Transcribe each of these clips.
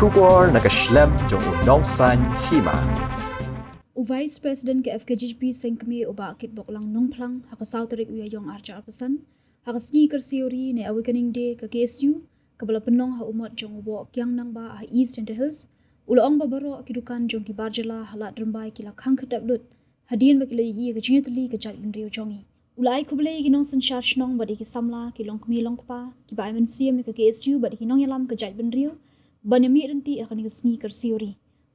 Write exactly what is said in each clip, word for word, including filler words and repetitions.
Khubor na ka shlem jong u Nongsaiñ Hima. U Vice President ka F K J G P Seng Kmie u Bah Kitboklang Nongphlang ha ka saw tarik u Ïaïong arhajar arphew san, ha ka sngi Kyrsiew Ri ne Awakening Day ka K S U, kaba la pynlong ha u mot jong u Woh Kiang Nangbah ha East Jaintia Hills, u la ong ba baroh ki dukan jong ki bar jylla ha Lad Rymbai ki la khang khyrdep lut hadien ba ki la ïohi ïa ka jingïatylli ka jaitbynriew jong ngi. U la ai khublei ïa ki nongsynshar shnong bad ïa ki samla, ki longkmie longkpa, kiba ai mynsiem ïa ka K S U bad ïa ki nongïalam ka jaitbynriew ban ïamih ryntih ha kane ka sngi Kyrsiew Ri.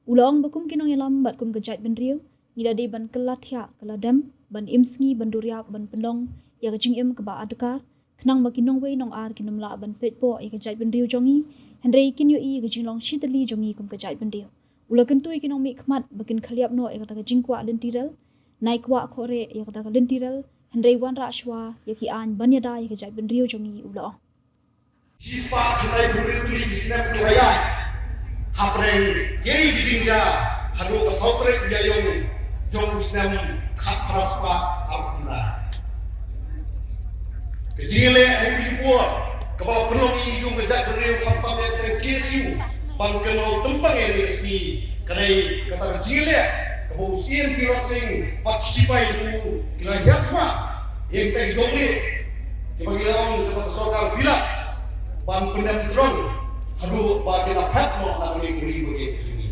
U la ong ba kum ki nongïalam bad kum ka jaitbynriew, ngi la dei ban kylla thiah kylla dem, ban im sngi, ban duriap, ban pynlong ïa ka jingim kaba adkar, khnang ba ki nongwei nongar kin ym lah ban peitpoh ïa ka jaitbynriew jong ngi, hynrei kin ïohi ïa ka jinglong shitylli jong ngi kum ka jaitbynriew. U la kyntu ïa ki nongmihkhmat ba kin khylliap noh ïa kata ka jingkwah lynti rel, nai kwah khohreh ïa kata ka lynti rel, hynrei wanrah shuwa ïa ki aiñ ban ïada ïa ka jaitbynriew jong ngi, u la ong. Shispah khyndai phew hynriew tylli ki snem ki la ïaid hapdeng kiei ki jingjia haduh ka saw tarik u Ïaïong jong u snem khatphra spah arphew khyndai. Ka jingïaleh ha ki por kaba la pynlong ïa ka jaitbynriew khamtam ïa ka seng K S U ban kynmaw tympang ïa ka sngi, ka dei kata ka jingïaleh kaba u Syiem Tirot Sing bad ki shipai jong u ki la hiar khmat ïa kita ki donglieh kiba ngi la ong kata ka sorkar bilat ban pyndem tyrong haduh ba kin ïa phet noh na ka liang ka ri ka jong ngi.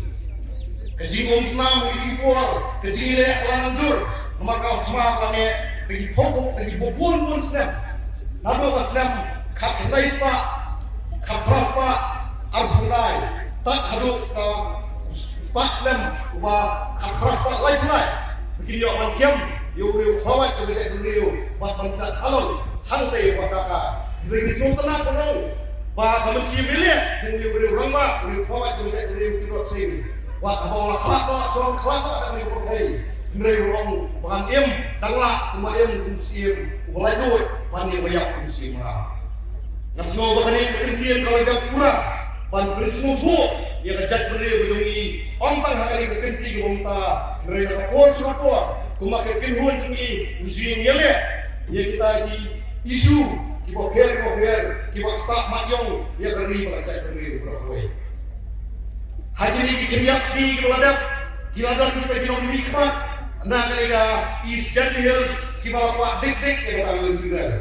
Ka jingum snam ïa ki por, ka jingïaleh ka la nang jur namar ka la thma ka la neh da ki phew, da ki phew bun bun snem. Naduh ka snem khatkhyndai spah, khatphra spah arphew lai, tad haduh ka spah snem uba khatphra spah laiphew lai, ba kin ïoh ban kem ïa u riew khlawait jong ka jaitbynriew bad ban sah along hangtei bad Dhaka. Hynrei ngi sngewtynnat ban ong ba ka mynsiem ïaleh jong u riew rangbah, u riew khlawait jong ka jaitbynriew, u Tirot Sing, wat haba u la khlad noh, shu ong khlad noh da kane ka pyrthei, hynrei u ong ba ngan im dang lah kum u Syiem, kum u Syiem uba laitluid, ban ïa ba ïap kum u Syiem Mraw. Nga sngew ba kane ka kyntien ka la dang pura ban pynsngewthuh ïa ka jaitbynriew ka jong ngi, ym tang ha kane ka kynti kaba mynta, hynrei na ka por sha ka por, kumba ka kynhun jong ngi ngi ju ïaleh ïa kita ki issue kiba pher kiba pher kiba ktah mat ïong ïa ka ri bad ka jaitbynriew baroh kawei. Ha kine ki khyndiat sngi kiba la dep, ki la don kita ki nongmihkhmat na kane ka East Jaintia Hills kiba la kwah dik dik ïa kata ka lynti rel.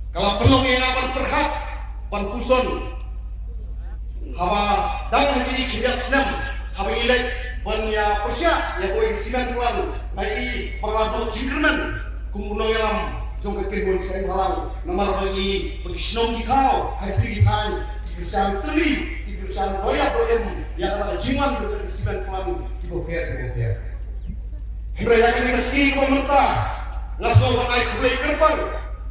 Ka la pynlong ïa nga ban pyrkhat, ban puson. Haba dang ha kine ki khyndiat snem, haba ngi leit ban ïa pyrshah ïa kawei ka cement plant, nga i ba nga la duh jingkyrmen kum u nongïalam jong ka kynhun seng bhalang, namar ba ngi, ba ki shnong ki thaw, ha ki, ki thaiñ, ki kyrshan tylli, ki kyrshan dohnud dohnud ïa kata ka jingwan jong ka cement plant kiba pher kiba pher. Hynrei ha kane ka sngi kaba mynta, nga sngew ban ai khublei kyrpang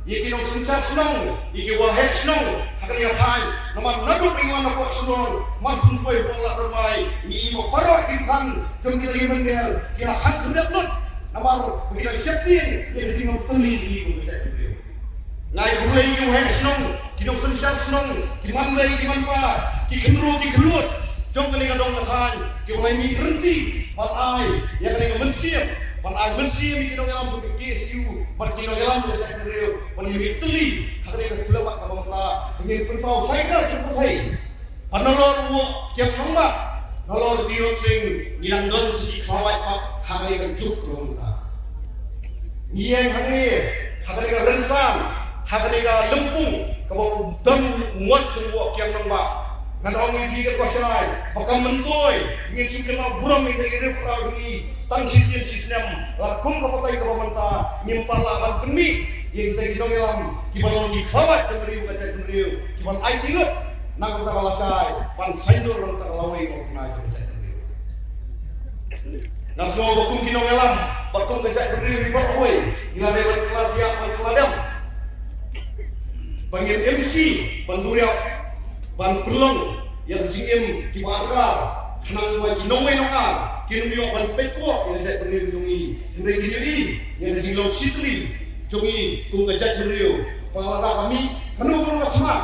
ïa ki nongsynshar shnong, ïa ki waheh shnong ha kane ka thaiñ, namar naduh ba ngi wan hapoh shnong Marsynpoi hapoh Lad Rymbai, ngi i ba baroh ki dukhan jong kita ki mynder ki la khang khyrdep lut namar ba ki dang sheptieng ïa ka jingïatylli jong ngi kum ka jaitbynriew. Nga ai khublei ïa ki waheh shnong, ki nongsynshar shnong, ki manlei ki manpa, ki khynroo ki khynlut jong kane ka dong ka thaiñ, kiba la mih ryntih ban ai ïa kane ka mynsiem, ban ai mynsiem ïa ki nongïalam jong ka K S U bad ki nongïalam jong ka jaitbynriew ban ïamih tylli ha kane ka khyllipmat kaba mynta, ba ngin pynpaw shai kynrad sha pyrthei ba nalor u Woh Kiang Nangbah, nalor u Tirot Sing, ngi dang don sa ki khlawait pat ha kane ka juk kaba mynta. Ngi ïeng hangne ha kane ka rynsan, ha kane ka lympung kaba u don u ngot jong u Woh Kiang Nangbah. Ngan ong ïa phi katba shai ba kam myntoi ngin shu kynmaw burom ïa ki riewkhraw jong ngi tang shisien shisnem, la kum ka batai kaba mynta ngim pat lah ban pynmih ïa kita ki nongïalam kiba long ki khlawait jong ka ri ka jaitbynriew, kiban aiti lut na ka bynta ka lashai ban saiñdur na ka bynta ka lawei ka bynta jong ka jaitbynriew. Nga sngew ba kum ki nongïalam bad kum ka jaitbynriew hi baroh kawei ngi la dei ban kylla thiah ban kylla dem, ba ngin im sngi ban duriaw, ban pynlong ïa ka jingim kiba adkar, khnang ba ki nongwei nongar kin ym ïoh ban peitpoh ïa ka jaitbynriew jong ngi, hynrei kin ïohi ïa ka jinglong shitylli jong ngi kum ka jaitbynriew. Ba lada ka mih kano kano ka thma,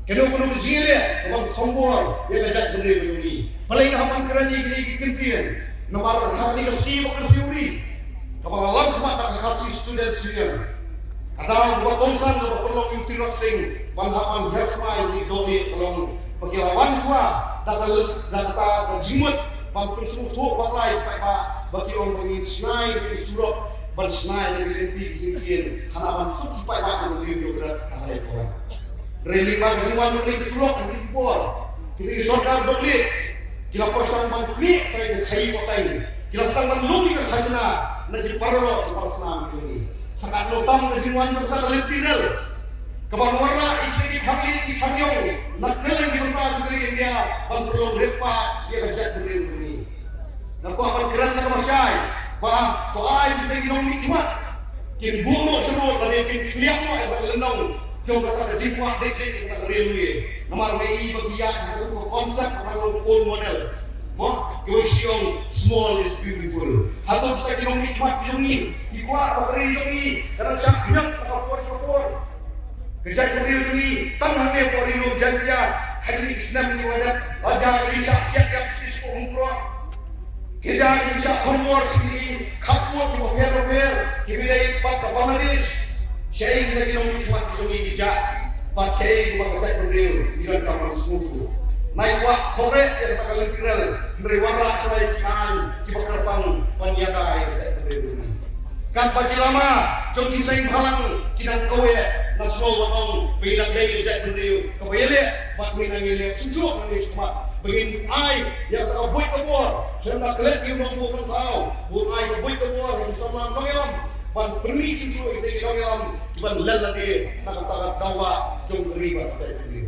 kano kano ka jingïaleh ka ban thombor ïa ka jaitbynriew jong ngi, balei nga hap ban kren ïa kine ki kyntien? Namar ha kane ka sngi ba kyrsiew ri kaba la lam khmat da ka Khasi Students' Union, ka daw kaba kongsan kaba pynlong ïa u Tirot Sing ban hap ban hiar khmat ïa ki dohlieh ka long Ba ki la wan shuwa da ka, da kata ka jingmut ban pynsngewthuh bakla ïa ki paidbah, ba ki ong ba ngin shna ïa ki surok, ban shna ïa ki lynti ki syngkien, hana ban suk ki paidbah jong ka ri Hynñiewtrep ha ka dei ka wan. Hynrei lyngba ka jingwan jong kine ki surok ha kine ki por, kine ki sorkar dohlieh ki la pyrshang ban knieh sa ïa ka khaii pateng, ki la sdang ban lum ïa ka khajna na ki para rok ki para snam jong ngi. Sa katno tam ka jingwan jong kata ka lynti rel, kaban wanrah ïa kine ki khang ïing ki khang ïong na kylleng ki bynta jong ka ri India ban pynlong riewpaid ïa ka jaitbynriew jong ngi. Nga kwah ban kren na ka mashai ba to ai ïa kine ki nongmihkhmat kin buh noh sharum lane kin khlem noh ïa ka lynnong jong kata ka jingkwah dei dei ïa kata ka railway. Namar nga i ba ki ïaid ha ka concept ka long old model. Mo, kiwei ki ong small is beautiful. Hato kita ki nongmihkhmat jong ngi ki kwah ba ka ri jong ngi ka nang shah khñiot na ka por sha ka por? Ka jaitbynriew jong ngi tang hangne ha Ri Lum Jaiñtia ha kine ki snem kiba la dep la jia ka jingshah siat ïap shisha hynriew. Ka jia ka jingshah thombor sha kine ki khappud kiba pher bapher kiba dei pat ka Bangladesh. Shaei kita ki nongmihkhmat jong ngi ki jia? Bad kaei kaba ka jaitbynriew ngi donkam ban sngewthuh? Nai kwah khreh ïa kata ka lynti rel, hynrei wanrah shuwa ïa ki aiñ kiba kyrpang ban ïada ïa ka jaitbynriew jong ngi. Katba ki lama jong ki seng bhalang ki dang kaweh, nga sngew ban ong ba ngi dang dei ka jaitbynriew kaba ïaleh bad ngi nang ïaleh shuh shuh nangne shakhmat ba ngin ai ïa kata ka buit ka bor. Khlem da klet ïa u nongbuh nongthaw, buh ai ka buit ka bor ha ki samla nongïalam ban pynmih shuh shuh ïa kita ki nongïalam kiban leh lade na kata ka dawa jong ka ri bad ka jaitbynriew.